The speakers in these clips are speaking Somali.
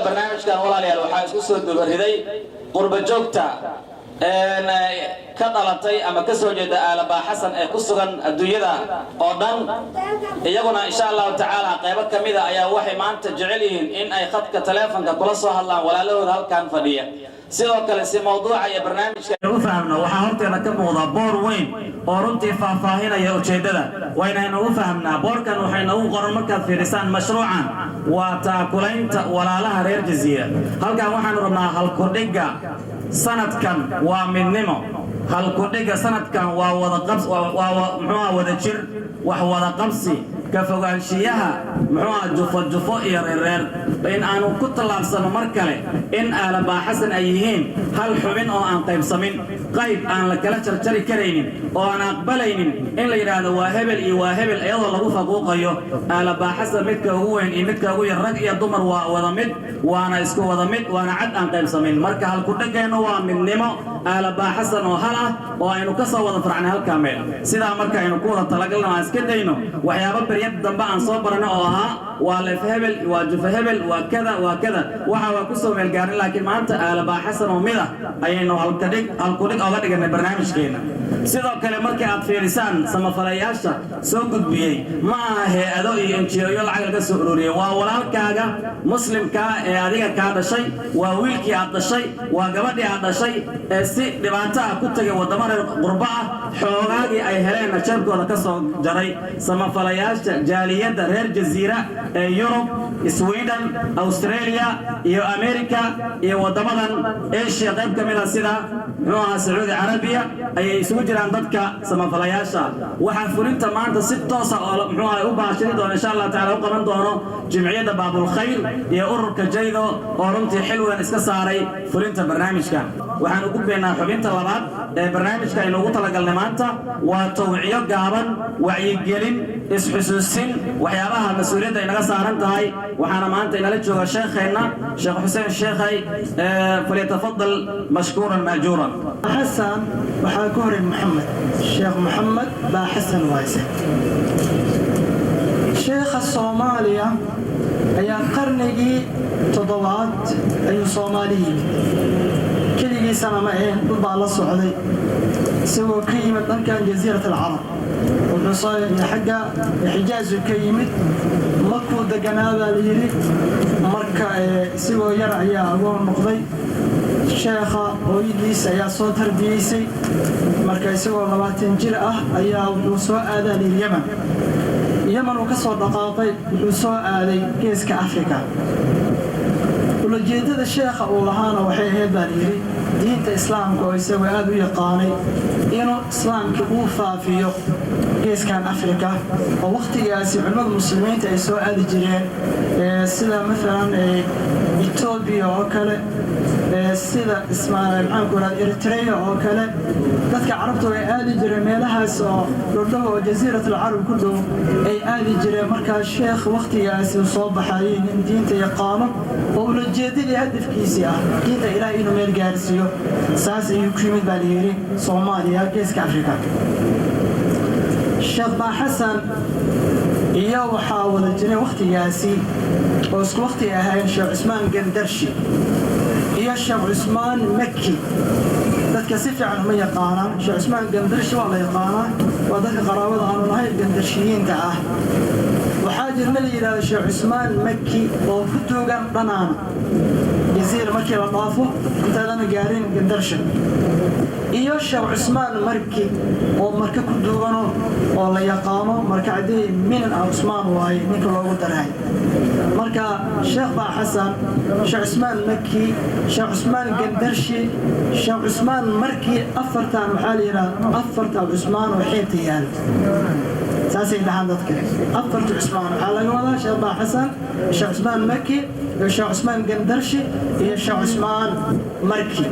Barnaamijkan, walaalayaal, waxaa isku soo dubariday qurba joogta ka dhalatay ama ka soo jeeda Aalabaa Xasan ee ku sugan adduunyada oo dhan. Iyaguna, insha Allahu tacaala, qaybo ka mida ayaa waxay maanta jecel yihiin in ay khadka taleefonka kula soo hadlaan walaalahooda halkan fadhiya. Sidoo kale, si mawduuca iyo barnaamijka u fahamno, waxaa horteeda ka muuqda boor weyn oo runtii faahfaahinaya ujeeddada. Waynaynu u fahamnaa boorkan waxay noogu qoran, markaad fiirisaan, mashruucan waa taakulaynta walaalaha reer Jaziira. Halkan waxaanu rabnaa, halkudhigga sanadkan waa midnimo, halkudhigga sanadkan waa wadaqabs, waa muxuuha, wada jir, wax wada qabsi, ka fogaanshiyaha muxuuha jufo jufo iyo reerreer, in aanu ku tallaabsano mar kale in Aalabaa Xasan ay yihiin hal xubin oo aan qaybsamin, qayb aan la kala jarjari karaynin oo aan aqbalaynin in la yidhaahdo waa hebel iyo waa hebel, iyadoo lagu faquuqayo. Aalabaa Xasan midka ugu weyn iyo midka ugu yar, rag iyo dumar, waa wada mid, waana isku wada mid, waana cad aan qaybsamin. Marka halkudhegeennu waa midnimo, Aalabaa Xasan oo hal ah oo aynu ka soo wada farcnay halkaa meel. Sidaa marka aynu ku wada talagalno, aan iska dayno waxyaabo beryada dambe aan soo barano oo ahaa waa leef hebel, waa jufa hebel, waa kada, waa kada. Waxa waa ku soo meelgaarin, laakiin maanta Aalabaa Xasan oo mid ah ayaynu halkadhig halkudhig oga dhiganay barnaamijkeena. Sidoo kale, markii aad fiirisaan samafalayaasha soo gudbiyey, ma aha hay-ado iyo NGO-yo lacag laga soo ururiyey. Waa walaalkaaga muslimkaa ee adiga kaa dhashay, waa wiilkii aad dhashay, waa gabadhii aad dhashay ee si dhibaato ah ku tegay waddamo reer qurbo ah, xoogaagii ay heleenna jeebkooda ka soo jaray. Samafalayaasha jaaliyadda reer Jaziira ee Yurub, Sweden, Australia iyo America iyo waddamadan Asia qayb ka mid a, sida muxuu ahaa Sacuudi Carabiya, ayay isugu jiraan dadka samafalayaasha. Waxaa fulinta maanta si toosa oo muxuu ahaa u baashiri doono, insha Allah tacala, u qaban doono Jimciyadda Baabulkhayr iyo ururka Jaydo oo runtii xil weyn iska saaray fulinta barnaamijkan. Waxaan u gudbaynaa xubinta labaad ee barnaamijka aynu ugu talagalnay maanta. Waa tawciyo gaaban, wacyigelin, isxusuusin waxyaabaha mas-uuliyadda ay naga saaran tahay. Waxaana maanta inala jooga sheekheenna Sheekh Xuseen Sheekhay. Falyatafadal mashkuuran maajuuran. Xasan waxaa ka horay Maxamed, Sheekh Maxamed baa Xasan waayse. Sheekha Soomaaliya ayaa qarnigii toddobaad ayuu Soomaali yimid. Keligiisana ma ahayn, dad baa la socday, isagoo ka yimid dhankan Jasiirat Alcarab. Wuxuu soo xagga Xijaazu ka yimid, Makuu deganaa baa la yidhi. Marka isagoo yar ayaa agoon noqday. Sheekha hooyadiis ayaa soo tarbiyeysay. Marka isagoo 20 jir ah ayaa wuxuu soo aadaa layidhi Yemen. Yemen uu ka soo dhaqaaqay, wuxuu soo aaday geeska Afrika. Ulajeedada sheekha uu lahaana waxay ahayd baa layidhi diinta Islaamka oo isagoo aad u yaqaanay inuu Islaamka uu faafiyo geeskan Afrika, oo wakhtigaasi culimmada muslimiinta ay soo aadi jireen, sida maalan Etoobiya oo kale, sida maxaanku rahda Eritrea oo kale. Dadka Carabta way aadi jireen meelahaas oo dhodhow oo Jasiirat Alcarab ku dhow ay aadi jireen. Markaa sheekh wakhtigaasi soo baxayay nin diinta yaqaano oo ulajeedadii hadafkiisii ah diinta Ilaah inuu meel gaarsiiyo, saas ayuu ku yimid baa layidhi Soomaaliya, geeska Afrika. Sheekh Baa Xasan iyo waxaa wada jiray wakhtigaasi oo isku wakhti ahayn Sheekh Cusmaan Gandarshi iyo Sheekh Cusmaan Maki. Dadka si fiican uma yaqaanaan. Sheekh Cusmaan Gandarshi waa la yaqaanaa, waa dadka qaraabada aanu nahay, Gandarshiyiinta ah. Waxaa jirna la yidhahdo Sheekh Cusmaan Maki oo ku duugan Dhanaana Jasiira markii la dhaafo intaadana gaarin Gandarsha, iyo Sheekh Cusmaan Marki oo Marka ku duugano oo la yaqaano. Marka caddey minan ah Cusmaan waaye ninka loogu daray. Marka Sheekh Baa Xasan, Sheekh Cusmaan Maki, Sheekh Cusmaan Gandarshi, Sheekh Cusmaan Marki, afartan waxaa la yidhahda afarta Cusmaan oo xeebta yaal, saasay dhahaan dadka. Afarta Cusmaan waxaa laga wadaa Sheekh Baa Xasan, Sheekh Cusmaan Maki iyo Sheekh Cusmaan Gandarshi iyo Sheekh Cusmaan Marki.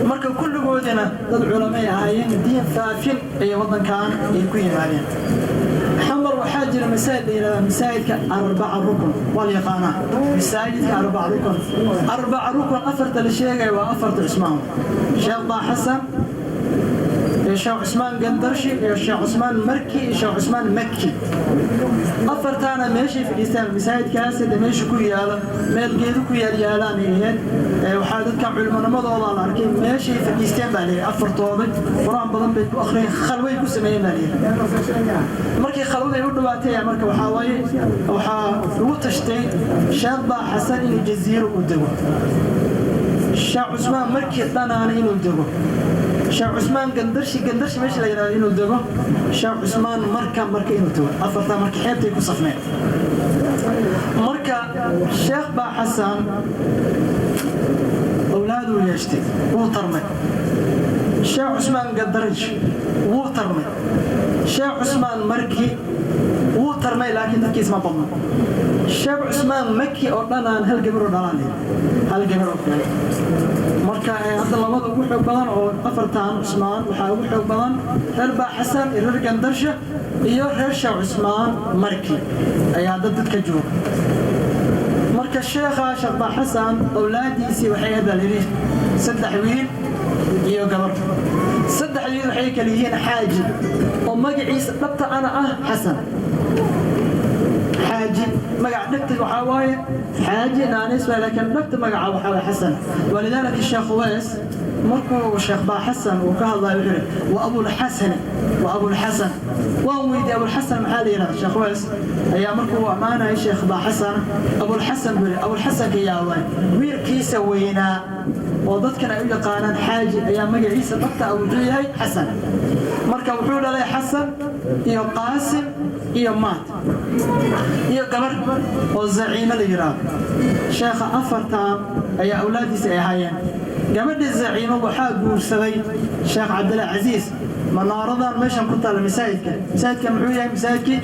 Marka kulligoodina dad culamay ahaayeen, diin faafin ayay waddankan ay ku yimaadeen. Xamar waxaa jira masaajid la yidhahda masaajidka Arbaca Rukun, waa la yaqaanaa masaajidka Arbaca Rukun. Arbaca Rukun afarta la sheegaya waa afarta Cusmaan: Sheekh Baa Xasan, Iyo Sheekh Cusmaan Gandarshi iyo Sheekh Cusmaan Marki iyo Sheekh Cusmaan Makki. Afartaana meeshay fadhiistaan masaajidkaas hadda meesha ku yaalo, meel geedu ku yaal yaalaan ay ahayd. Waxaa dadka culimonimadooda la arkay meeshay fadhiisteen baa layidhi. Afartooda Qur-aan badan bay ku akhriyeen, khalway ku sameeyeen baa layidhi. Markii khalwaday u dhawaatay, marka waxaa waaye waxaa lagu tashtay Sheekh Baa Xasan inuu Jaziiro u dego, Sheekh Cusmaan Markii Dhanaana inuu dego, Sheekh Cusmaan Gandarshi, Gandarshi meesha la yidhahdo inuu dego, Sheekh Cusmaan Marka inuu tago. Afartaa marka xeebtay ku safneen. Marka Sheekh Baa Xasan awlaaduu yeeshtay, wuu tarmay. Sheekh Cusmaan Gandarsh wuu tarmay, Sheekh Cusmaan Marki wuu tarmay, laakiin dadkiis ma badno. Sheekh Cusmaan Maki oo dhanaan hal gabar oo dhalaan, hal gabar oo kale. Marka hadda labada ugu xoog badan oo afartan Cusmaan waxaa ugu xoog badan reer Baa Xasan iyo reer Gandarsha iyo reer Sheekh Cusmaan Marki ayaa dad dadka jooga. Marka sheekha Sheekh Baa Xasan awlaadiisii waxay ahayd baa layidhi saddex wiil iyo gabar. Saddex wiil waxay kala yihiin Xaaji oo magaciisa dhabta ana ah Xasan Xaaji. Magac dhabta waxaa waaye Xaaji, naanis waa, laakiin dhabta magaca waxaa waaye Xasan. Walidaalika Sheekh Weys markuu Sheekh Baa Xasan uu ka hadlayo wuxuu yidhi: "Wa Abulxasani, wa Abulxasan." Waan weydiiyey, Abulxasan maxaa la yidhahda? Sheekh Weys ayaa markuu uu ammaanayay Sheekh Baa Xasan, Abulxasan buu yidhi. Abulxasanka yaa waay? Wiilkiisa weynaa oo dadkan ay u yaqaanaan Xaaji ayaa magaciisa dhabta ah wuxuu yahay Xasan. Marka wuxuu dhalay Xasan iyo Qaasim iyo Maat iyo gabar oo Zaciime la yidhaahdo. Sheekha afartan ayaa awlaaddiisa ay ahaayeen. Gabadhii Zaciimo waxaa guursaday Sheekh Cabdilcasiis. Manaaradan meeshan ku taalla, masaajidka muxuu yahay? Masaajidkii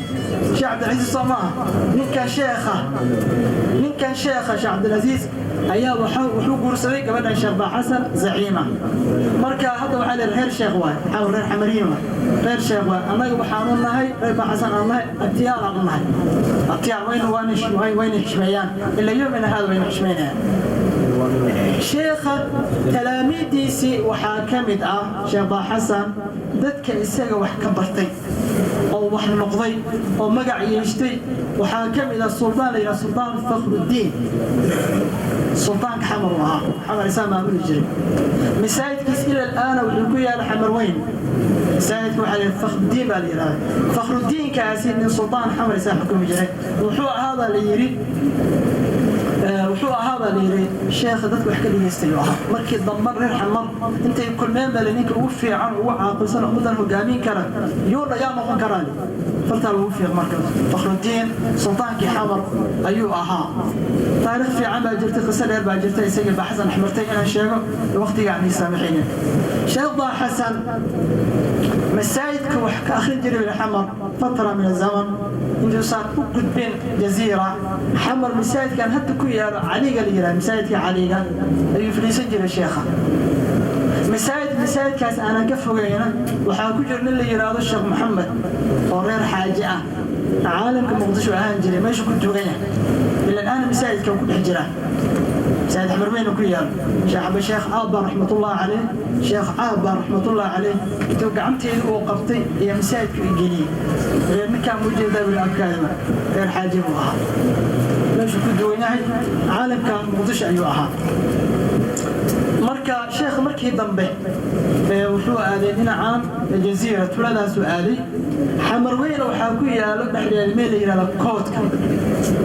Sheekh Cabdilcasiis soo maaha? Ninkan sheekha Sheekh Cabdilcasiis ayaa wuxuu guursaday gabadhan Sheekh Baa Xasan, Zaciima. Marka hadda waxaa leeyahay reer sheekh waay, maxaa reer Xamariin waay, reer sheekh waay. Annaga waxaanu nahay reer Baa Xasan aan nahay, abtiyaal aan u nahay, abtiyaal wayna xishmeeyaan ilaa yoomina haada, wayna xishmeynayaan. Sheekha talaamiiddiisii waxaa ka mid ah Sheekh Baa Xasan dadka isaga wax ka bartay oo wax noqday oo magac yeeshtay. Waxaa ka mid ah suldaan la yidhaha Suldaan Fakhrudiin. Suldaanka Xamar uu ahaa, Xamar isaa maamuli jiray. Masaajidkiis ila alaana wuxuu ku yaala Xamar Weyn. Masaajidka waxaa la yidhaha Fakhrudiin baa la yidhahda. Fakhrudiinkaasi nin suldaan Xamar isaa xukumi jiray wuxuu ahaa baa la yidhi. Wuxuu ahaa baa la yidhi sheekha dadka wax ka dhegaystayu ahaa. Markii dambe reer Xamar intay kulmeen baa la ninka ugu fiican, ugu caaqilsan, ummaddan hogaamin kara yuuna yaa noqon karaa? Fartaa lagu fiiq. Marka Fakhrudiin sultaankii Xamar ayuu ahaa. Taariikh fiican baa jirtay, qiso dheer baa jirta isagii Baa Xasan axmartay. Inaan sheego waqtiga aan ii saamaxaynin. Sheekh Baa Xasan masaajidka wax ka akhrin jiray Xamar fatra min azaman intuusan u gudbin Jaziira. Xamar masaajidkan hadda ku yaalo Caliga la yidhaha, masaajidka Caliga ayuu fadhiisan jiray sheekha. Masaajidkaas aanan ka fogayna waxaa ku jira nin la yidhaahdo Sheekh Maxamed oo reer Xaaji ah, caalamka Muqdisho ahaan jiray. Meesha ku duugan yahay ila aana masaajidka ku dhex jira, masaajid Xamarweyne ku yaalo. Sheekh Aba Sheekh Aabba raxmatullahi caleyh, Sheekh Aabba raxmatullahi caleyh intuu gacanteeda uu qabtay iyo masaajidka i geliyey. Reer ninkaan mu jeedaa wili abkaada reer Xaaji buu ahaa. Meeshuu ku duwan yahay caalamka Muqdisho ayuu ahaa. Marka sheekh markii dambe wuxuu aaday dhinacan Jaziira, tuladaasuu aaday. Xamarweyne waxaa ku yaalo dhexdeeda meel la yidhahdo Koodka.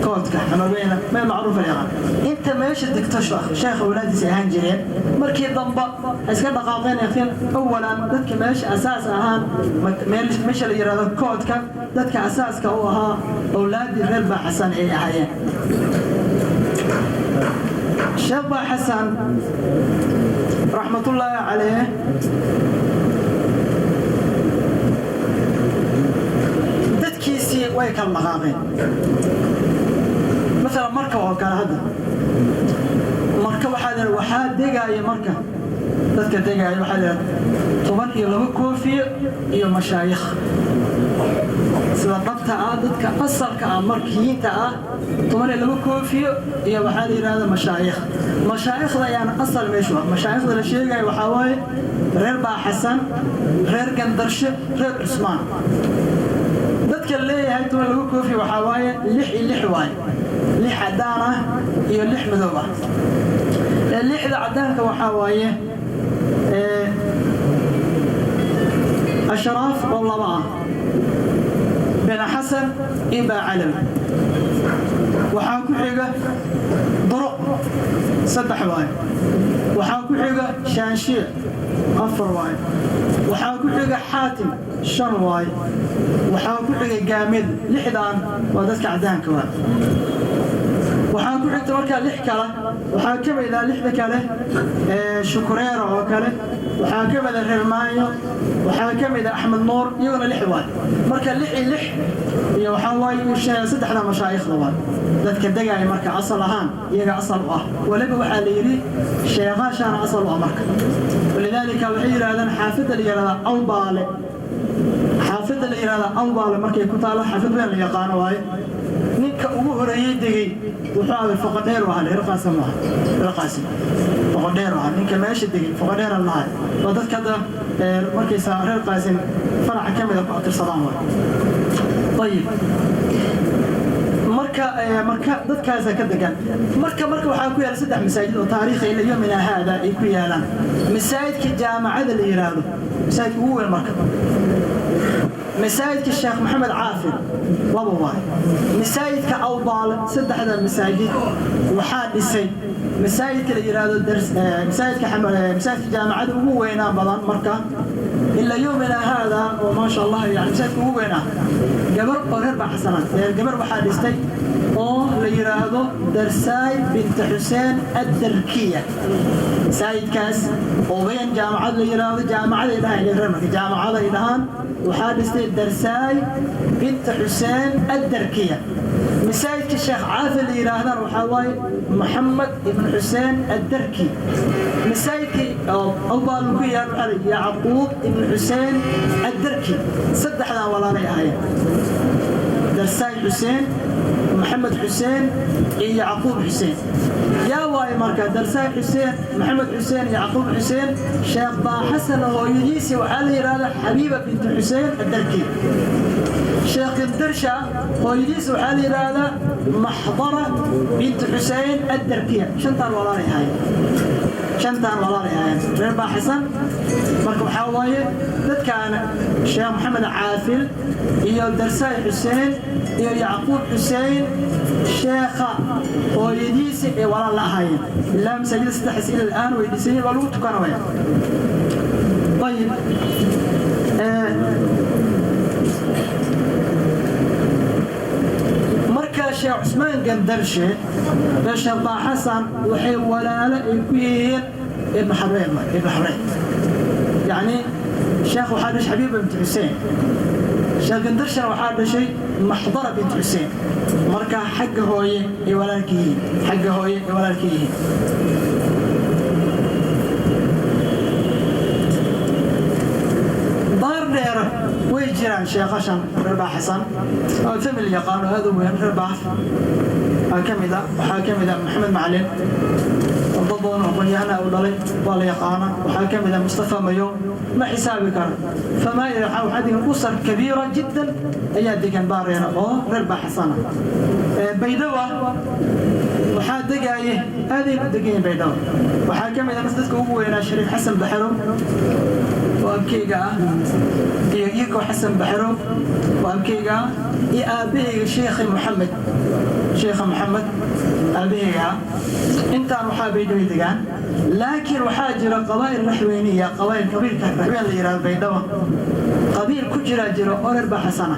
Koodka Xamarweyne meel macruufa la yaqaan. Inta meesha degto sheekha awlaadiisa ahaan jireen. Markii dambe iska dhaqaaqeen, laakiin awalan dadka meesha asaas ahaan, meesha la yidhahdo Koodka, dadka asaaska u ahaa awlaadii reer Baa Xasan ay ahaayeen. Sheekh Baa Xasan raxmatullaahi caleyh dadkiisii way kala dhaqaaqeen. Maalan marka oo kale hadda marka waxaa degaaya, marka dadka degaaya waxaa la 12 koofiye iyo mashaayikh. Sida dhabta ah, dadka asalka ah, markiyiinta ah, 12 koofiyo iyo waxaa la yidhahda mashaayikh. Mashaayikhda ayaana asal meeshu ah. Mashaayikhda la sheegaya waxaa waaye reer Baaxasan, reer Gandarshe, reer Cusmaan. Dadka leeyahay 12 koofi waxaa waaye lix iyo lix waaye, lix caddaan ah iyo lix madoob ah. Lixda caddaanka waxaa waaye Ashraaf oo laba ah, Bena Xasan iyo Baacalawi. Waxaa ku xiga Duruq, saddex waaye. Waxaa ku xiga Shaanshiye, afar waaye. Waxaa ku xiga Xaatim, shan waaye. Waxaa ku xiga Gaamid. Lixdan waa dadka caddaanka waay. Waxaa ku xigta markaa lix kale. Waxaa ka mid ah lixda kale Shukureera oo kale, waxaa ka mid ah reer Maayo, waxaa ka mid ah Axmed Nuur, iyaguna lix waay. Marka lix iyo lix iyo waxaa waaye saddexda mashaayikhda waay dadka degaaya. Marka asal ahaan iyaga asal u ah. Waliba waxaa la yidhi sheekhaashaana asal u ah. Marka walidaalika waxay yidhahdaan xaafadda la yidhahdaa Awbaale, xaafadda la yidhahdaa Awbaale markay ku taalo, xaafad weyn la yaqaano waaye. Ninka ugu horeeyey degay wuxuu ahay Foqodheer ahaa, reer Qaasim ahaa, reer Qaasim Foqodheer ahaa. Ninka meesha degay Foqodheer lahay waa dadka hadda markaysa reer Qaasim faraca ka mida ku atirsadaan waay. Ayib, marka dadkaasa ka degan. Marka waxaa ku yaala saddex masaajid oo taariikhi ila yomina haada ay ku yaalaan. Masaajidka jaamacada la yidhaahdo, masaajidka ugu weyn, marka masaajidka Sheekh Maxamed Caafir, laba waay, masaajidka Awbaale. Saddexda masaajid waxaa dhisay masaajidka la yidhaahdo masaajidka jaamacada ugu weynaa badan. Marka ilaa yomina haada oo maasha Allah, yani masaajidka ugu weynaa, gabar oo reer Baxsanaan, gabar waxaa dhistay oo la yidhaahdo Darsaay binta Xuseen Addarkiya. Masaajidkaas oo weyn, jaamacad la yidhaahdo, jaamacaday dhahaan reer, marka jaamacad ay dhahaan, waxaa dhistay Darsaay binta Xuseen Addarkiya. Masaajidka Sheekh Caafi la yidhaahdaan waxaa waaye Maxamed ibn Xuseen Addarki. Masaajidkii Awbaal ku yaal waxaa la Yacquub ibn Xuseen Addarki. Saddexdan walaalay ahaayeen, Darsaay Xuseen, Maxamed Xuseen iyo Yacquub Xuseen. Yaa waaye marka Darsaay Xuseen, Maxamed Xuseen iyo Yacquub Xuseen? Sheekh Baaxasan hooyadiisii waxaa la yidhahdaa Xabiiba bintu Xuseen Addarki. Sheekh Gandarsha hooyadiisa waxaa la yidhaahdaa Maxdara bintu Xuseen Addarkiya. Shantaan walaalay ahaayeen, shantaan walaalay ahaayeen reer Baaxisan. Marka waxaa waaye dadkaan Sheekh Maxamed Caafil iyo Darsaay Xuseen iyo Yacquub Xuseen, sheekha hooyadiisa ee walaal la ahaayeen. Ilaa masaajida saddexdaas ila al'aan way dhisayiin, waa lagu tukanaya. Ayib, marka Sheekh Cusmaan Gandarshe iyo Sheekh Baaxasan waxay walaalo ay ku yihiin Ibn Xabreed. Ibn Xabreed, yacni sheekh waxaa dhashay Xabiiba bint Xuseen, Sheekh Gandarshana waxaa dhashay Maxdara bint Xuseen. Marka xagga hooye ay walaalka yihiin, xagga hooye ay walaalka yihiin. Daar dheer way jiraan sheekashan reer Baaxasan oo famil yaqaano aad u weyn. Reer Baax waxaa ka mid ah, waxaa ka mid ah Maxamed Macalin oo dad badan oo aqoon-yahana uu dhalay, waa la yaqaana. Waxaa ka mid ah Mustafa Mayo, ma xisaabi karo. Famaa waxaa degan usar kabiira jiddan ayaa degan Baareera oo reer Baaxasana. Baydhawa waxaa degaaye, aaday u degan yihiin Baydhaba. Waxaa ka mid ah dadka ugu weynaa Shariif Xasan Baxro oo abkeyga ah, iyo Iko Xasan Baxro oo abkeyga ah, iyo aabbahayga Sheekhi Maxamed, Sheekha Maxamed aabbahayga ah. Intaan waxaa Baydhaba degaan. Laakiin waxaa jira qabaa'il raxweyniya, qabaa'il qabiilka Raxweyn la yidhahdo, Baydhaba qabiil ku jiraa jiro oo reer Baaxasana,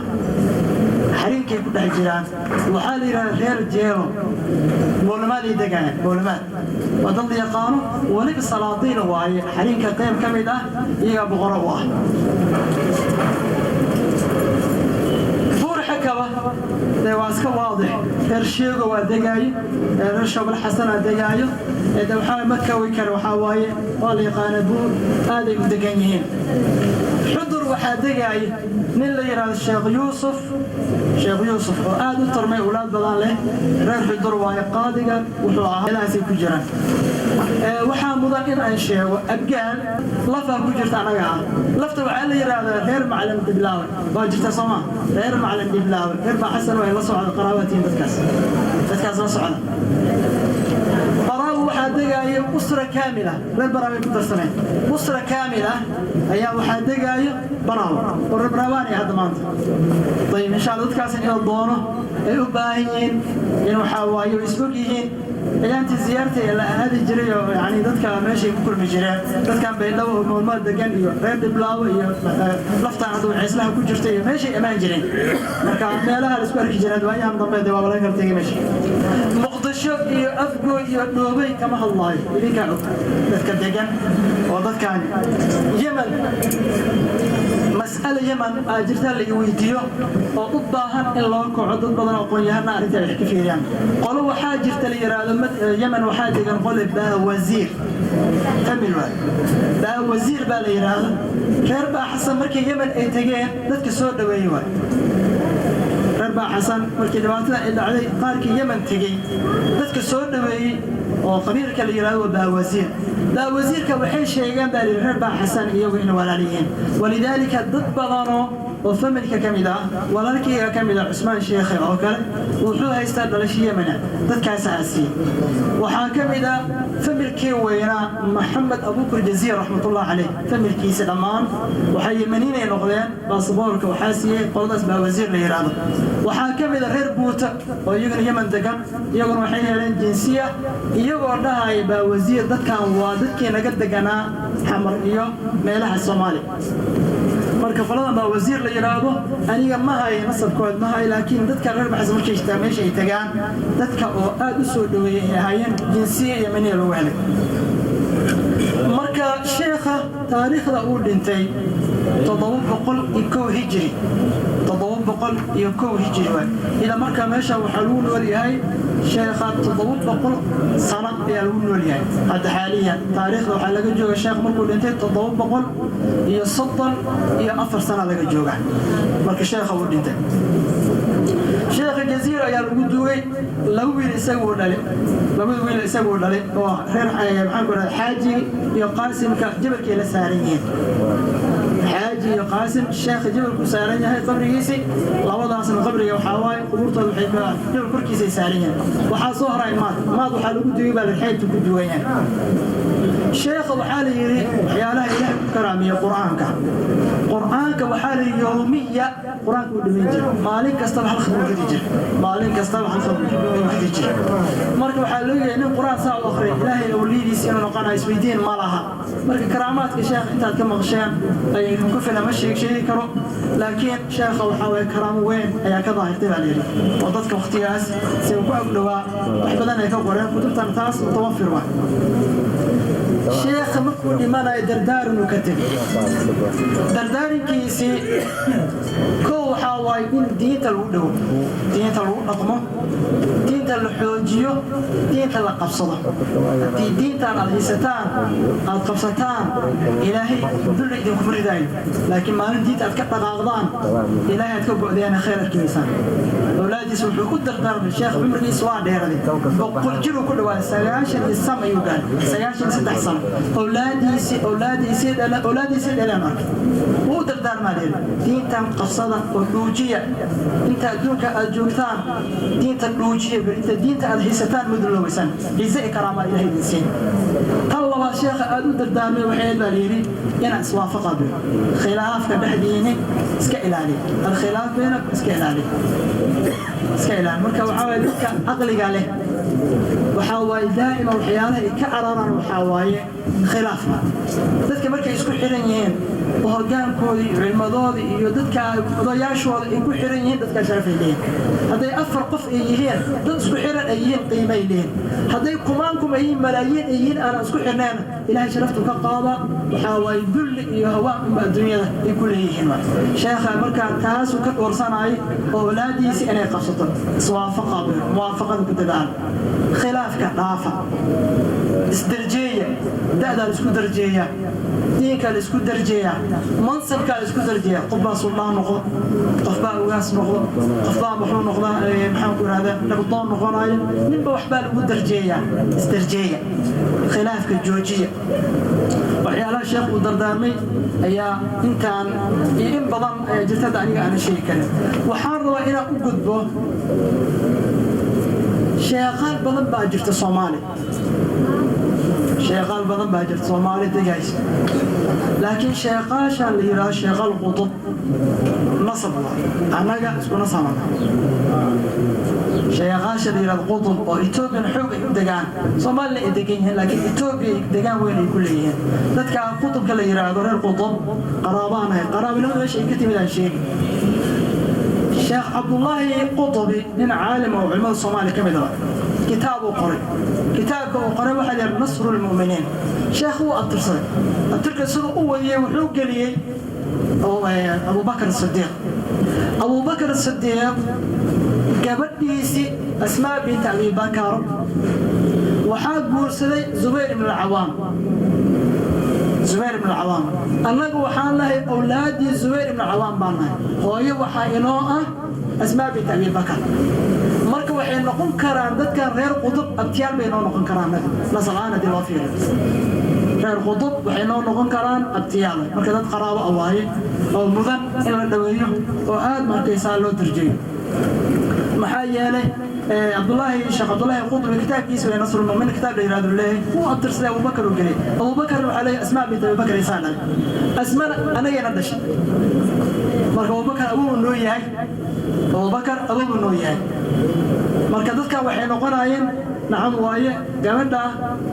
xariinkay ku dhex jiraan. Waxaa la yidhahda reer Jeelo, Boolomaaday degaan. Boolomaad waa dad la yaqaano, weliba salaadiina waaye. Xariinka qayb ka mid ah iyagaa boqoro u ah. Buurxakaba Dee waa iska waadix, reer Sheego waa degaayo, reer Shoobal Xasanaa degaayo. De waxaa ma kawi kara, waxaa waaye waa la yaqaana, buur aaday u degan yihiin. Xudur waxaa degaaya nin la yidhaahdo Sheekh Yuusuf, Sheekh Yuusuf oo aad u tarmay, owlaad badan leh, reer Xudur waaye. Qaadiga wuxuu ahaa meelahaasay ku jiraan. Waxaa mudan in aan sheego Abgaal lafaa ku jirta anaga ah. Lafta waxaa la yidhaahdaa reer Macalin Dhiblaawe. Waa jirta sooma? Reer Macalin Dhiblaawe, reer Baa Xasan way la socda, qaraabatiin dadkaas la socda. Baraawo waxaa degaayo usra kaamila, reer Baraaway ku darsameen. Usra kaamila ayaa waxaa degaayo Baraawo oo reer Baraawaanay hadda maanta. Ayib, insha Allah dadkaas in la doono ay u baahan yihiin, in waxaa waaye way isog yihiin. Ayaantii ziyaarta ee la aadi jiray oo yani dadka meeshay ku kulmi jireen, dadkan Baydhabo oo maalmaad degan iyo reer Dhiblaawo iyo laftaan hadda Waceeslaha ku jirta iyo meeshay imaan jireen. Marka meelaha la isku arki jireen waayahan dambe dee waaba laga kala tegay meesha. Muqdisho iyo Afgooy iyo Dhoobey kama hadlaayo, idinkaa og dadka degan oo dadkaani. Yemen, mas'ala Yemen aa jirta la i weydiiyo oo u baahan in loo kaco. Dad badan oo aqoon-yahana arrinta ay wax ka fiiriyaan. Qolo waxaa jirta la yidhaahdo Yemen waxaa degan qole Baawasiir, family waay, Baawasiir baa la yidhaahdo. Reer Baa Xasan markii Yemen ay tegeen dadka soo dhaweeyey waay. Reer Baa Xasan markii dhibaatada ay dhacday, qaarkii Yemen tegey dadka soo dhaweeyey oo qabiilka la yidhahdo waa Baawasiir. Baawasiirka waxay sheegeen baa layidhi reer Baa Xasan iyagu inay walaal yihiin. Walidaalika dad badanoo oo family-ka ka mid ah, walaalkayga ka mid ah, Cusmaan Sheekhe oo kale, wuxuu haystaa dhalasho Yemena, dadkaas aasiyey. Waxaa ka mid ah family-kii weynaa Maxamed Abuukar Jaziir raxmatullah caleyh, family-kiisa dhammaan waxay Yemeniinay noqdeen. Baasaboorka waxaa siiyey qoladaas Baawasiir la yidhaahdo. Waxaa ka mid a reer Buuta oo iyaguna Yemen degan, iyaguna waxay heleen jinsiya iyagoo dhahaya Baawasiir dadkan waa dadkii naga deganaa Xamar iyo meelaha Soomaaliya. Marka qoladan baa wasiir la yidhaahdo, aniga ma hay nasabkood ma hay, laakiin dadka reer Baxas markay jitaa meesha ay tagaan dadka oo aad u soo dhaweeyey ay ahaayeen, jinsiya Yemeniya lagu helay. Marka sheekha taariikhda uu dhintay 701 hijri, 701 hijri waay. Ila marka meesha waxaa lagu nool yahay sheekha 700 sano ayaa lagu nool yahay hadda xaaliyan. Taariikhda waxaa laga jooga sheekh markuu dhintay 734 sano laga jooga marka sheekha uu dhintay. Sheekha Jaziira ayaa lagu duugay. Laba wiil isaguu dhalay, labada wiil isaguu dhalay oo reer maxaan ku rahda, Xaaji iyo Qaasimka jabalkay la saaran yihiin. Xaaji iyo Qaasim sheekha jabalku saaran yahay qabrigiisii, labadaasna qabriga waxaa waaye qubuurtooda waxay ka jabal korkiisay saaran yihiin. Waxaa soo haray Maad. Maad waxaa lagu duugay baa la xeebta ku duwan yahay. Sheekha waxaa la yidhi waxyaalaha Ilaahay ku karaamiyey Qur-aanka, Qur-aanka waxaa la yidhi yowmiya Qur-aanka uu dhamayn jiray, maalin kastaba hal khadmu ridi jiray, maalin kastaba hal khadmu ridi jiray. Marka waxaa looyahay nin Qur-aan saa u akhriyay, Ilaahay awliyadiisa inuu noqonayo isweydiin ma laha. Marka karaamaadka sheekh intaad ka maqsheen ay idinku filan, ma sheegi karo, laakiin sheekha waxaa waye karaamo weyn ayaa ka daahirtay baa layidhi oo dadka waqtigaas si uu ku agdhowaa wax badan ay ka qoreen kutubtan, taas mutawafir waa. Sheekha markuu dhimanayo dardaaranuu ka tegay. Dardaarankiisii kow waxaa waaye in diinta lagu dhowo, diinta lagu dhaqmo, diinta la xoojiyo, diinta la qabsado. Haddii diintan aad haysataan, aad qabsataan, Ilaahay dulli idinkuma ridaayo, laakiin maalin diinta aad ka dhaqaaqdaan, Ilaahay aad ka go'deena, khayr arkimaysaan. Awlaadiisa wuxuu ku dardaarmay, sheekh cumrigiisa waa dheeraday, 100 jiruu ku dhawaaday, 95 ayuu gaaray, 93 sano. Awlaadiisii dhaleen arkay wuu u dardaarmaa leeyahay: diintan qabsada oo dhuujiya inta adduunka aad joogtaan, diinta dhuujiya, inta diinta aad haysataan muduloobaysaan, ciise iyo karaama Ilahay idin siin. Tan labaad sheekha aad u dardaarmay waxay ahayd baa layidhi inaan iswaafaqa bir, khilaafka dhexdiini iska ilaaliya, alkhilaaf baynakum iska ilaaliya, iska ilaaliya. Marka waxaa waye dadka caqliga leh Waxaa waaye daa'ima waxyaalaha ay ka cararaan waxaa waaye khilaafka. Dadka markay isku xiran yihiin oo hogaankooda iyo cilmadooda iyo dadka odayaashooda ay ku xiran yihiin, dadkaa sharafay leeyihin. Hadday afar qof ay yihiin, dad isku xiran ay yihiin, qiimay leeyihin. Hadday kumaankum ay yihiin, malaayiin ay yihiin, aanan isku xirnayn, Ilaahay sharaftu ka qaada. Waxaa waaye dulli iyo hawaan unba adduunyada ay ku leeyihiin. Sheekha markaa taasuu ka dhowrsanayay oo awlaadiisi inay qabsato. Iswaafaqa, muwaafaqada ku dadaal, khilaafka dhaafa, isdarjeeya, da'daa la isku darjeeya, diinkaa la isku darjeeya, mansabkaa la isku darjeeya. Qof baa suldaan noqdo, qof baa ugaas noqdo, qof baa muxuu noqdaa, maxaan ku ihahdaa, nabdoon noqonayo, ninba waxbaa lagu darjeeyaa. Isdarjeeya, khilaafka joojiya. Waxyaalaha sheekh uu dardaarmay ayaa intaan iyo in badan ayaa jirta hadda aniga aanan sheegi karin. Waxaan rabaa inaan u gudbo sheeqaal badan baa jirta Soomaali, sheeqaal badan baa jirta Soomaali degaysa, laakiin sheeqaashaan la yidhaahdo sheeqaal Qudub nasab waa annaga isku nasabana. Sheeqaasha la yidhahdo Qudub oo Ethoobiyan xoog ay u degaan, Soomaalina ay degan yihiin, laakiin Etoobiya degaan weyn ay ku leeyihiin. Dadka Qudubka la yidhaahdo, reer Qudub, qaraabaan ahay. Qaraabinimada meesha ay ka timid aan sheegi. Sheekh Cabdullaahi Qutubi, nin caalim oo culimmada Soomaaliya ka mid ah, kitaab uu qoray. Kitaabka uu qoray waxaa la yidhaha Nasru Lmu'miniin. Sheekh wuu abtirsaday. Abtirka siduu u wadiyey, wuxuu geliyey Abubakar Sidiiq. Abubakar Sidiiq gabadhiisii Asmaa binta Abibakar waxaa guursaday Zubayr ibn Alcawaam. Zubayr ibn Alcawaam, annagu waxaan nahay awlaaddii Zubayr ibn Alcawaam baan nahay. Hooyo waxaa inoo ah Asmaa binta Abibakar. Marka waxay noqon karaan dadkan reer Qudub abtiyaal bay noo noqon karaan nasab ahaan haddii loo fiiriyo. Reer Qudub waxay noo noqon karaan abtiyaal. Marka dad qaraabo ah waaye oo mudan in la dhaweeyo oo aad markaysaa loo darjeeyo. Maxaa yeelay, Cabdullaahi, Sheekh Cabdullaahi Qudubi kitaabkiisa way Nasrulmu'min kitaab la yiraahdo leeyahay, wuu abtirsaday, Abubakar uu gelay. Abubakar waxaa leeyahay Asmaa bint Abubakar isaa dhalay, Asmana anagayna dhashay. Marka Abubakar awowuu noo yahay, Abubakar awowuu noo yahay. Marka dadkan waxay noqonayeen, nacam waaye, gabadha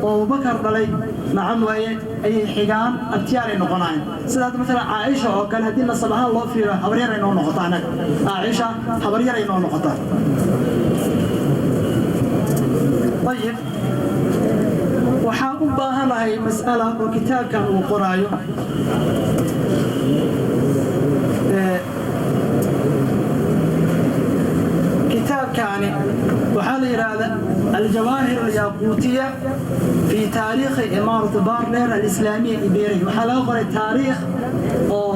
oo Abubakar dhalay, nacam waaye, ayay xigaan, abtiyaalay noqonayeen. Sida hadda maalan Caaisha oo kale, haddii nasab ahaan loo fiiro, habaryaray noo noqotaa anaga. Caaisha habaryaray noo noqotaa. Ayib, waxaan u baahanahay mas'ala oo kitaabkan uu qoraayo. Kitaabkaani waxaa la yidhaahdaa Aljawaahir Alyaquutiya fi Taariikhi Imaarati Baardheer Alislaamiya Ibeeriya. Waxaa laga qoray taariikh oo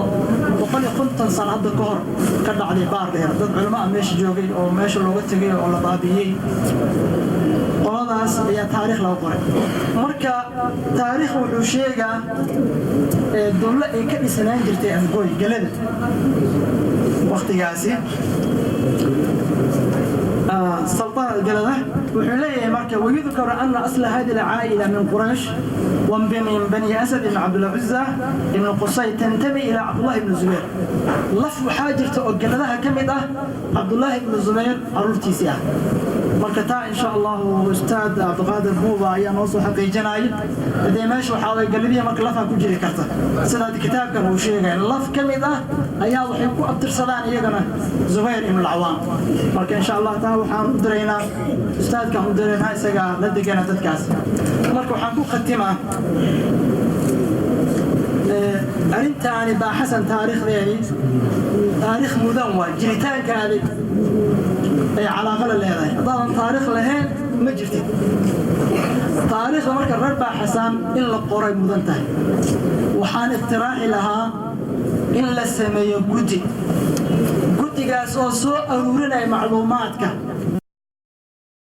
150 sano hadda ka hor ka dhacday Baardheer. Dad culimo ah meesha joogay oo meesha looga tegay oo la baabi'iyey, qoladaas ayaa taariikh laga qoray. Marka taariikh wuxuu sheegaa dowlo ay ka dhisnaan jirtay Afgooy gelada waktigaasi, saltanad galada. Wuxuu leeyahay marka: ويذكر أن أصل هذه العائلة من قريش ومن بني أسد بن عبد العزى بن قصي، تنتمي إلى عبد الله بن الزبير. Laf waxaa jirta oo galadaha ka mid ah Cabdullaahi ibnu Zubayr caruurtiisii ah. Marka taa insha Allahu Ustaad Cabdiqaadir Buuba ayaa noo soo xaqiijinaya. Hadee meesha waxaa way galadihi, marka lafaa ku jiri karta sidaa kitaabkan uu sheegaya. Laf ka mid ah ayaa waxay ku abtirsadaan iyagana Zubayr ibn Alcawaam. Marka insha Allah taa waxaan u diraynaa ustaadkaan u diraynaa, isagaa la degana dadkaas. Marka waxaan ku khatimaa arrintaani baa Xasan taariikhdeedii taariikh mudan waa jiritaankaadi ay calaaqa la leedahay. Haddaadan taariikh lahayn, ma jirtid. Taariikhda marka reer baa Xasan in la qoray mudan tahay. Waxaan iqtiraaxi lahaa in la sameeyo guddi, guddigaas oo soo aruurinaya macluumaadka.